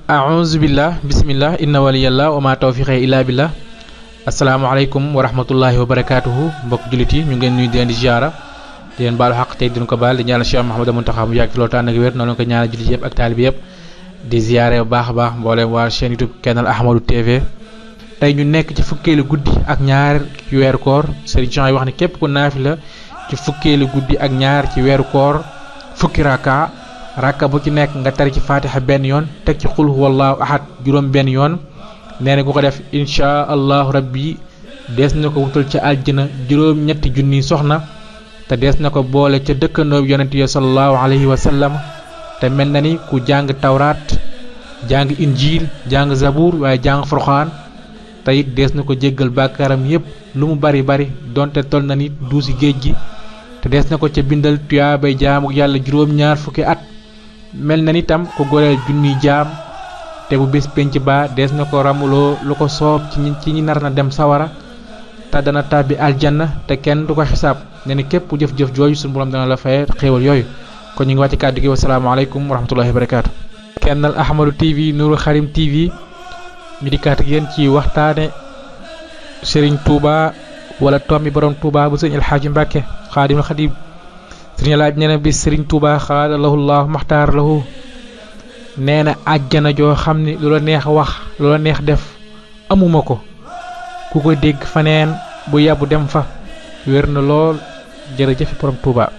a'udzu billah bismillah inna waliyallah wa ma tawfiqi illa billah. Assalamualaikum warahmatullahi wabarakatuh. Mbokk julit yi ñu ngeen nuy di ziara di len balu haq tay dinu ko bal di ñaanal Cheikh Mouhamadou Mountakha mu yàgg fi loolu tànn ak wér noonu ko ñaanal julit yëpp ak taalibe yëpp di ziaré bu baax baax mbolém wa chaîne YouTube Kenal Ahmadou TV. tay ñu nekk ci fukkeelu guddi ak ñaar ci wéru koor Serigne Jean wax ni képp ku naafila ci fukkeelu guddi ak ñaar ci wéru koor fukki raka bu ci nekk nga tari ci Fatiha ben yoon tek ci qul huwallahu ahad juroom ben yoon neena ku ko def insha Allah rabbi des nako wutul ci aljina juroom ñetti junni soxna te des nako boole ci dekkano yonent ya sallallahu alayhi wa sallam te melna ni ku jang tawrat jang injil jang zabur way jang furqan tay des nako jéggal bakaram yépp lu mu bari bari donte tol na ni duusi geej gi te des nako ci bindal tuyaabay jaamu yalla juroom ñaar fukki at melna ni tam ko gorel junni jaam te bu bes penc ba des nako ramulo lu ko soob ci ñi nar na dem sawara ta dana tabbi aljanna te kenn du ko xisab neena képp jëf jëf joju sun borom dana la fay xéewal yoyu ko ñi ngi wati kaddu gi wassalamu alaykum wa rahmatullahi wa barakatuh. Kenal Ahmadou TV Nourou Karim TV mi di kat yeen ci waxtaane Serigne Touba wala tommi borom Touba bu Serigne El Hadji Mbacké Khadimul Khadim. Serigne laaj neena bi Serigne Touba khadalahu Allah muhtar lahu neena aljana jo xamni lu la neex wax lu la neex def amuma ko ku ko dégg faneen bu yabu dem fa wér na lool jërëjëf borom Touba.